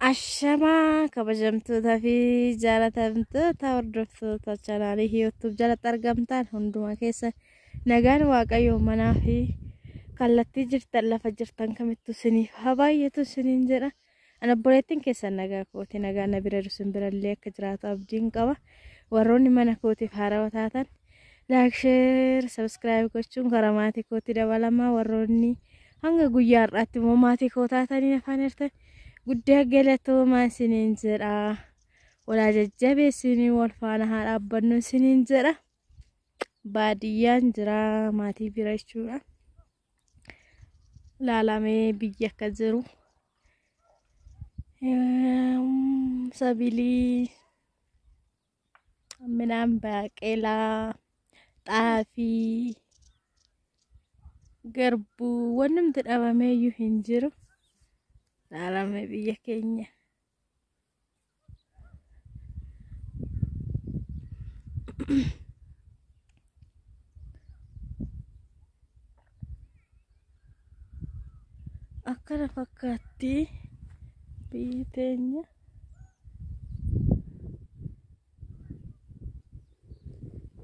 Ashamaa kabajamtootaa fi jaalatamtoota hordoftoota chaanaalii YouTube jalatti argamtan hundumaa keessa nagaan Waaqayyoo manaa fi kallattii jirtan lafa jirtan kamittuu isiniif haa baay'atu isiniin jedha. Ani obboleettiin keessan nagaa kooti, nagaan na bira jiru birallee akka jiraatu abdiin qaba. Warroonni mana kootiif haarawaa taatan like, share, subscribe gochuun karaa maatii kootti dabalamaa. Warroonni hanga guyyaa har'aatti immoo maatii koo taatanii afaan jirtan guddaa galatoomaa isiniin jedha. Walaa jajjabeessinii wal faana haa dhaabbannu isiniin jedha. Baadiyyaan jira maatii bira jechuudha. Laalamee biyya akka jiru. Sabilii midhaan baaqelaa, xaafii, garbuu wannumti dhabameeyyuu hin jiru. Laalamee biyya keenya. Akkana fakkaatti biyyi teenya.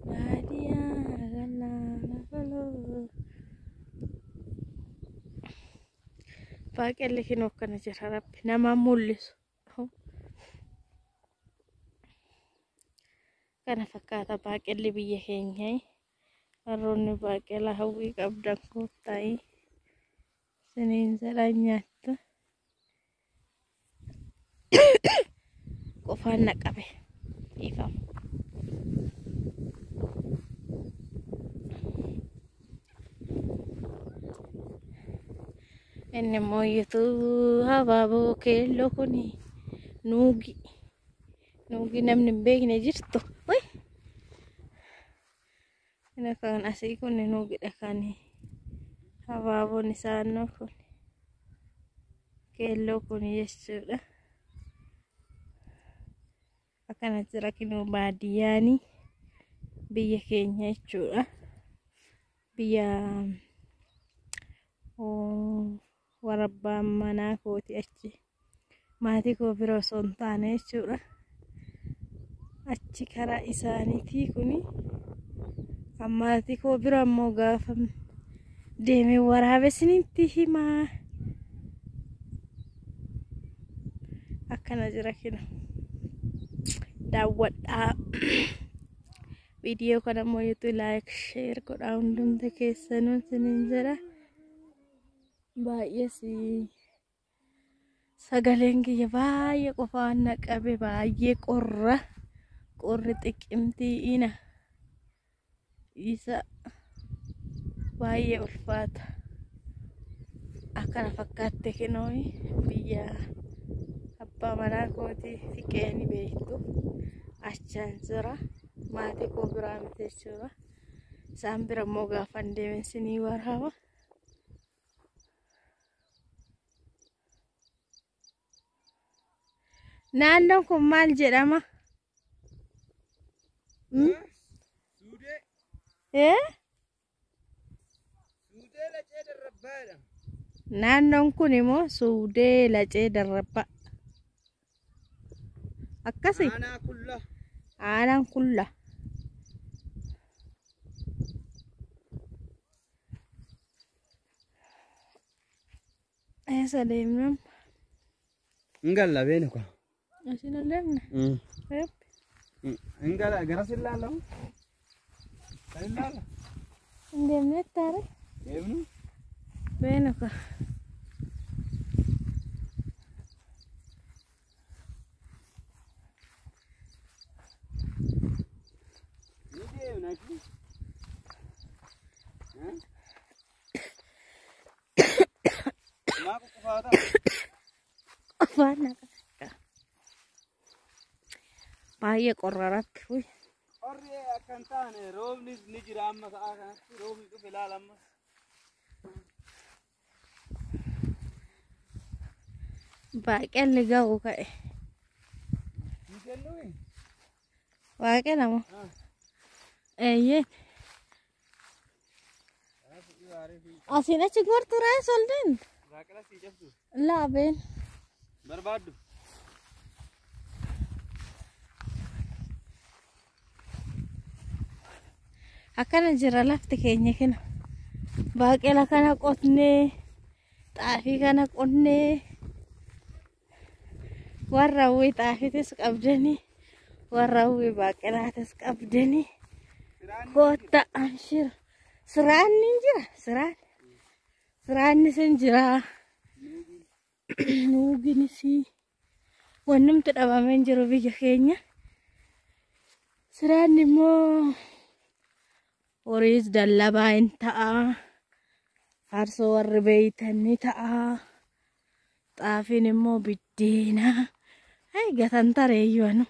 Baadiyyaa gannaa lafa loo. Baaqelli kinoo akkana jira, Rabbi namaan mul'isu. Kana fakkaata baaqelli biyya keenyaa. Warroonni baaqelaa hawwii qabdan koottaa isiniin jedhan nyaattu. Qofaan na qabe, dhiifama. Inni immoo iyyuu habaaboo keelloo kun nuugi. Nuugi namni hin beekne jirtu. Inni kan asii kun nuugidha, kan habaaboon isaannoo kun keelloo kun jechuudha. Akkana jira kinoo baadiyyaanii biyya keenya jechuudha. Biyya warra abbaan manaa kooti, achi maatii koo bira osoo hin taane jechuudha. Achi karaa isaaniitii kuni, kan maatii koo bira immoo gaafa deemee waraabe isinitti himaa. Akkana jira kina. Daawwadhaa. Viidiyoo kana immoo YouTube like, share godhaa hundumti keessanuu isiniin jedha. Baay'ees sagaleen kiyya baay'ee qofaan na qabe, baay'ee qorra, qorri xiqqimtii ina isa baay'ee ulfaata. Akkana fakkaatte kinoo biyya abbaa manaa kootii, fiqee ni beektu, achaan jira, maatii koo biraa miti jechuudha. Isaan bira immoo gaafan deemen sinii waraaba. Naannoon kun maal jedhama? Suudee. Eh? Suudee Lacee Darrabbaa jedhama. Naannoon kun immoo Suudee Lacee Darrabbaa. Akkasi. Aanaa Kulla. Aanaan Kulla. Eessa deemna? Hin galla beenu kwa. Asin ol deemna? Hin gala, garas hin laallamu. Kan hin laalla. Hin deemne taare? Deemnu. Beenu ka. Ni deemna ki. Maa kukufaata? Afaan na qabe. Baay'ee qorra, Rabbi. Uy. Qorri akka hin taane, roobnis ni jira amma, sa'aa kanatti roobni dhufe, ilaala amma. Baaqelli ga'u ka'e. Ni kennuumi? Baaqela moo? Eeyyee. Asiin achi gortu rees ol deemtu? Baaqela sii cabsu. Laa been. Barbaaddu. Akkana jira lafti keenya kana. Baaqelaa kana qotnee, xaafii kana qonnee, warra hawwii xaafiitis qabdanii, warra hawwii baaqelaatis qabdanii. Kotta amshir. Siraan ni jira. Siraan. Siraannis hin jira. Nuuginis wannumti dhabamee hin jiru biyya keenya. Siraan immoo horiis dallabaa hin ta'a. Farsoo warri beeytan ni ta'a. Xaafiin immoo biddeena. Ay gatan tareeyyuu anu.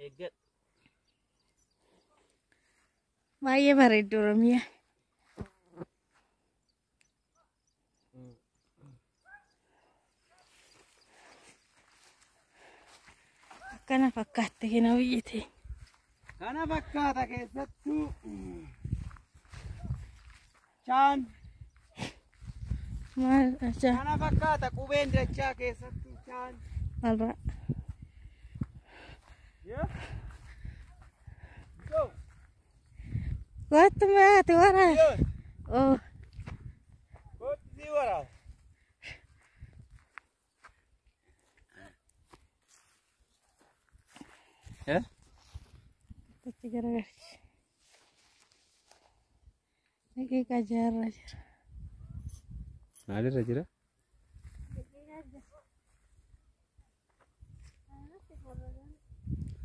Eeggadhu. Baay'ee bareeddu Oromiyaa. Akkana fakkaatti kana biyyi teenya. Kana fakkaata keessattuu chaan. Maal achaa Kana fakkaata qubeen dachaa keessattuu chaan. maalraa? Yeah. Go. Kottu maati wara. Yoo. Oh. Kottu sii waraaba. Eh? Achi garagalchi. Daqiiqaa jaarra jira. Maalirra jira?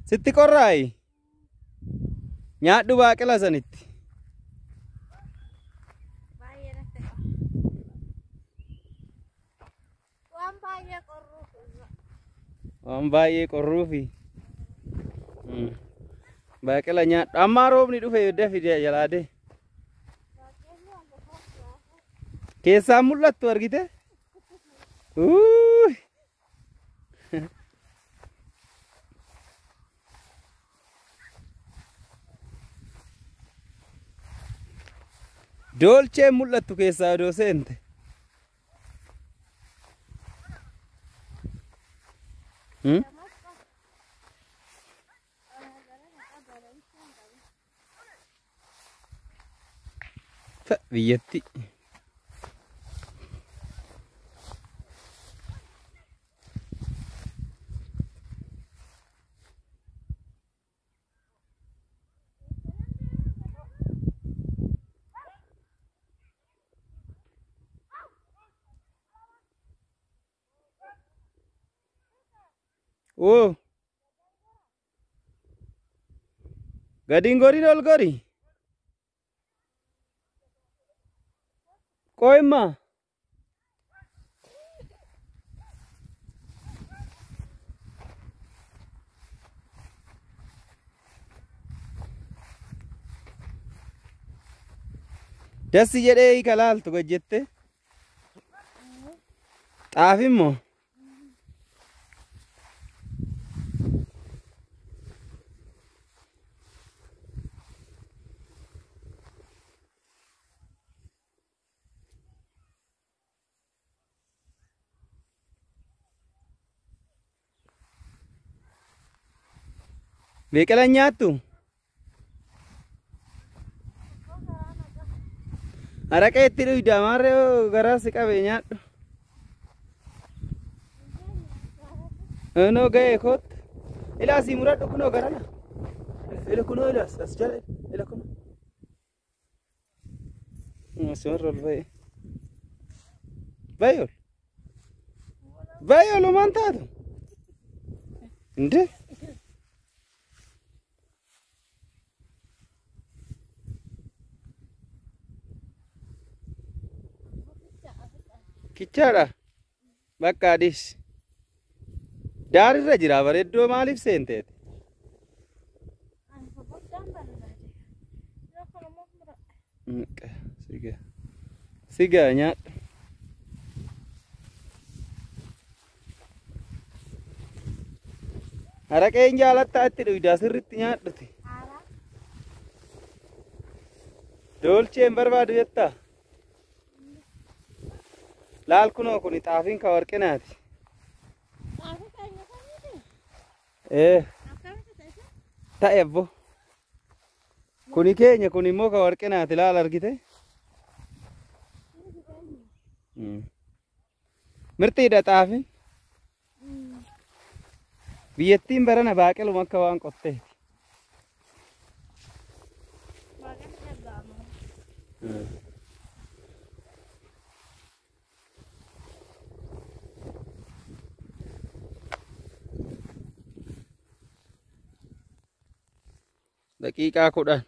Sitti qorraayi? Nyaadhu baaqelaa sanitti. Baay'ee natti qaba. Waan baay'ee qorruuf. Waan baay'ee qorruufi. Baaqelaa nyaadhu. Ammaa roobni dhufe dafi jalaa dee. Keessaan mul'attu argite? Uuuy! Doolcheen mul'attu keessaa odoo seente. Hmm? Biyyatti. Oo. Gadi hin gorin ol gori. Qo'imma. Dassi jedhee hiika laaltu gad jette. Xaafimmoo. Biqila nyaattu? Araqee itti dhugda maarree garaa si qabe nyaadhu. Inoo ga'ee kootta. Ilaa asii muradhu kunoo garana. Ila kunoo ila as jala ila kunoo. Asumarra ol ba'e. Ba'e ol. Ba'e ol homaan taatu. Indee. Kichaadha. Bakka adiis. Daarirra jira bareeddoo maaliif seenteeti? Sigaa. Sigaa nyaadhu. Araqeen jaalattaa itti dhugdaa sirriitti nyaadhuti. Doolchee hin barbaadu jettaa? Laal kunoo kun xaafiin ka warqinaati. Ee. Ta'e abbo. Kuni keenya kun immoo ka warqinaati laala argite. Mirxiidha xaafin. Biyyattiin barana baaqeluma akka waan qotteeti. Daqiiqaa 10.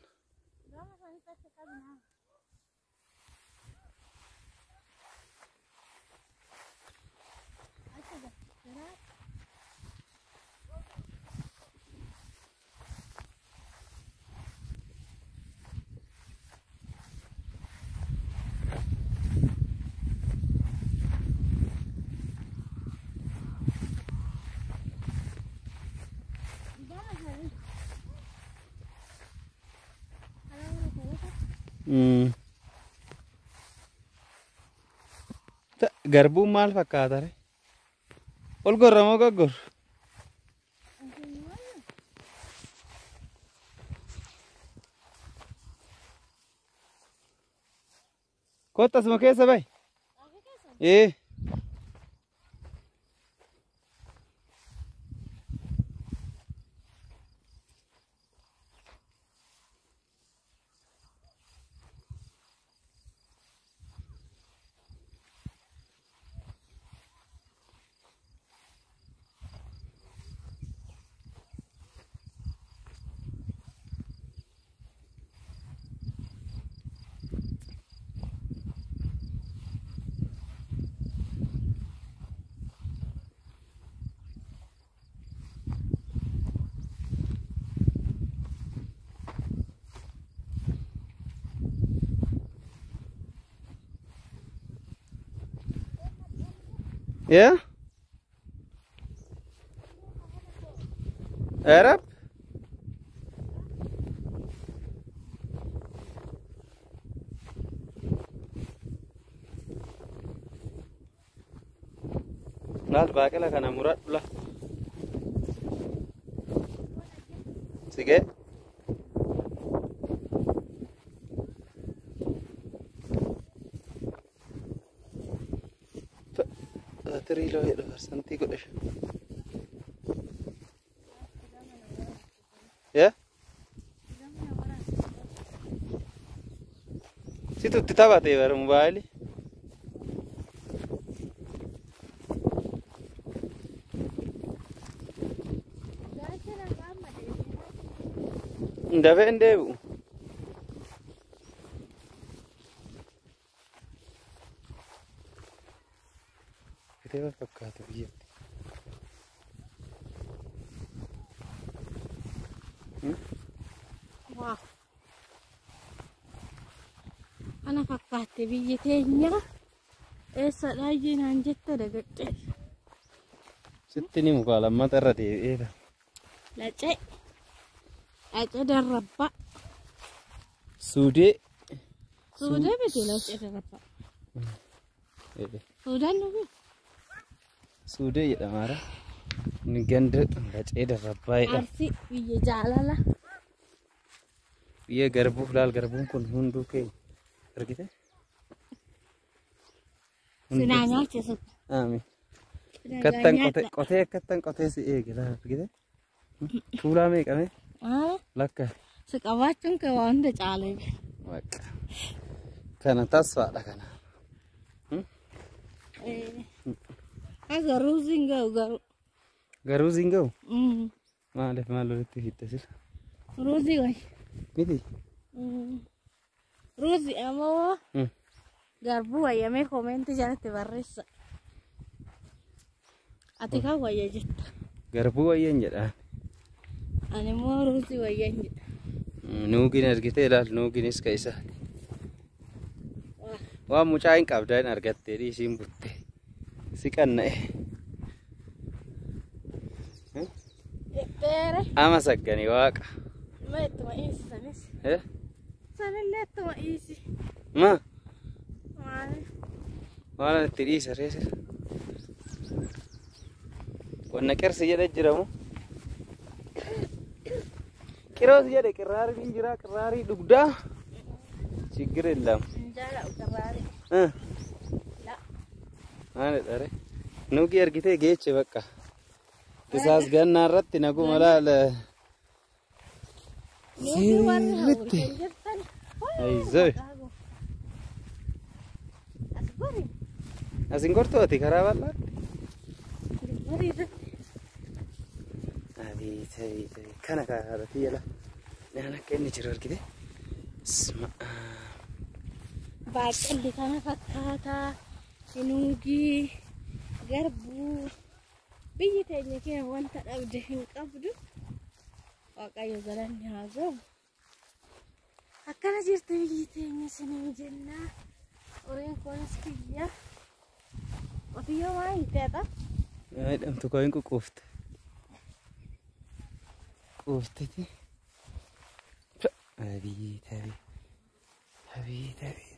Garbuun maal fakkaata ree? Ol gorra moo gaggorra? Kottu asuma keessa bahi. Ee. Yeah? Arab? Laal baaqela kana muradhu la. Sige? Tirii jedhu parsantii 15. Yeah? Situ itti taphatee bara mobaayilii. Dafee hin deebi'u. Kitaaba fakkaata biyyatti. Waa. Kana fakkaatte biyyi teenya eessadhaa naan jette dagatte. Sitti ni mukaa lammata irra deebi'eera. Lacee. Lacee darrabbaa. Suudee. Suudee miti lacee darrabbaa. Suudaan nuti. Suudee jedhamaara. Inni ganda lacee darrabbaa jedhama. Arsii biyya jaalala. Biyya garbuu laal garbuun kun hunduu keenya argite? Sinaa nyaachisu. Amiin. Kattan qotee akkattan qotee si eege laal argite? Tuulaa meeqame? Lakka. Si qabaachuun kee waan hunda caalee. Waaqa. Kana tasfaadha kana. Garuu siin ga'u garuu. Garuu siin ga'u? Maaliif maal walitti fiitte sila? Ruuzii wayi. Miti? Ruuzii ammoo garbuu wayyamee koomeentii jalatti barreessa. Ati kan wayya jetta. Garbuu wayyan jedha. Ani immoo ruuzii wayyan jedha. Nuugiin argitee ilaal nuugiinis ka isaati. Waan mucaa hin qabdaa hin argattee dhiisiin butte. Si qanna'e. Dheere. Ama saggani waaqa. Ma ittuma dhiisi sanis. Sanillee ittuma dhiisi. Ma? Maali? Maal itti dhiisa reessa? Qonna qirsi jedha jiramu. Qiroos jedhe qirraariin hin jira qirraarii dhugdaa. Chiggir የለም. Hin jaalladhu qirraarii. La. Maalidha ree? Nugi argitee geeche bakka. Isaas gannaa irratti naguma laala. Nuti warri Sirriitti. hawwitan jirtan. Ayizoo. As gori. Asin gortooti karaa bal'aatti. Gori irratti. Abiit abiit abiit. Kana kaarratti jala. Naan akka inni jiru argite. Isma. Baaqelli kana fakkaata. Nuugii, garbuu. Biyyi teenya keenya wanta dhabde hin qabdu. Waaqayyo galanni haa ga'u. Akkana jirti biyyi teenya isiniin jennaa. Horiin kunis kiyya. Qotiyyoo maa hin teexa? Jedhamtu koo hin ququufte. Quufteti. Abiit abiit. Abiit abiit.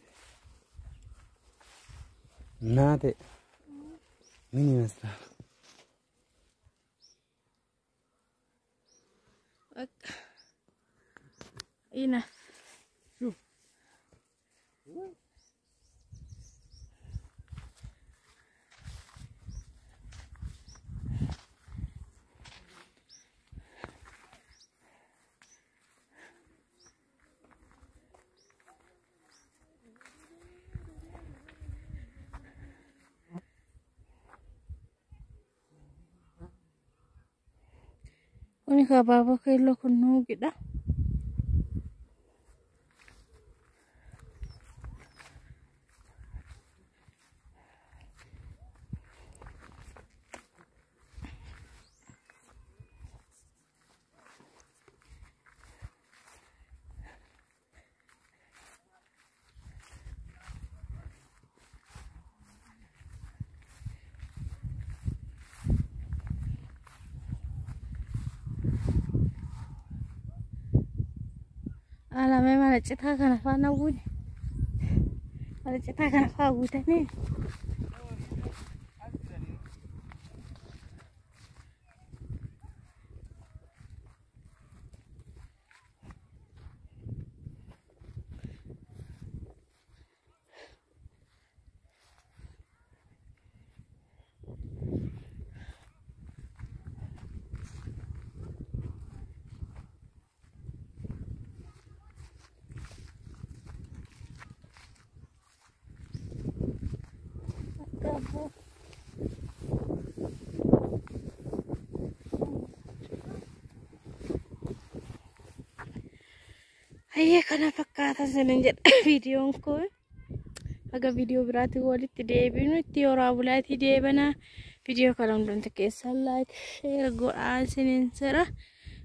እናቴ ምን ይመስላል? በቃ ኢነፍ Kuni habaaboo keelloo kun nuugidha. Alamee mana citaa kana faana buune. Mana citaa kana faa guutanii. Garbuu. Hayyee kana fakkaata isiniin jedha viidiyoon kun. Haga viidiyoo biraatti walitti deebinu itti horaa bulaatii deebana. Viidiyoo kana hundumti keessan like share godhaa isiniin jedha.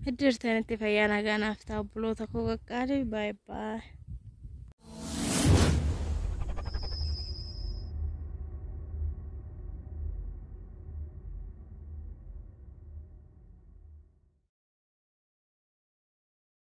Iddoo jirtanitti fayyaa nagaa naaf ta'a obboloota koo qaqqaali. Baay'ee baay'ee.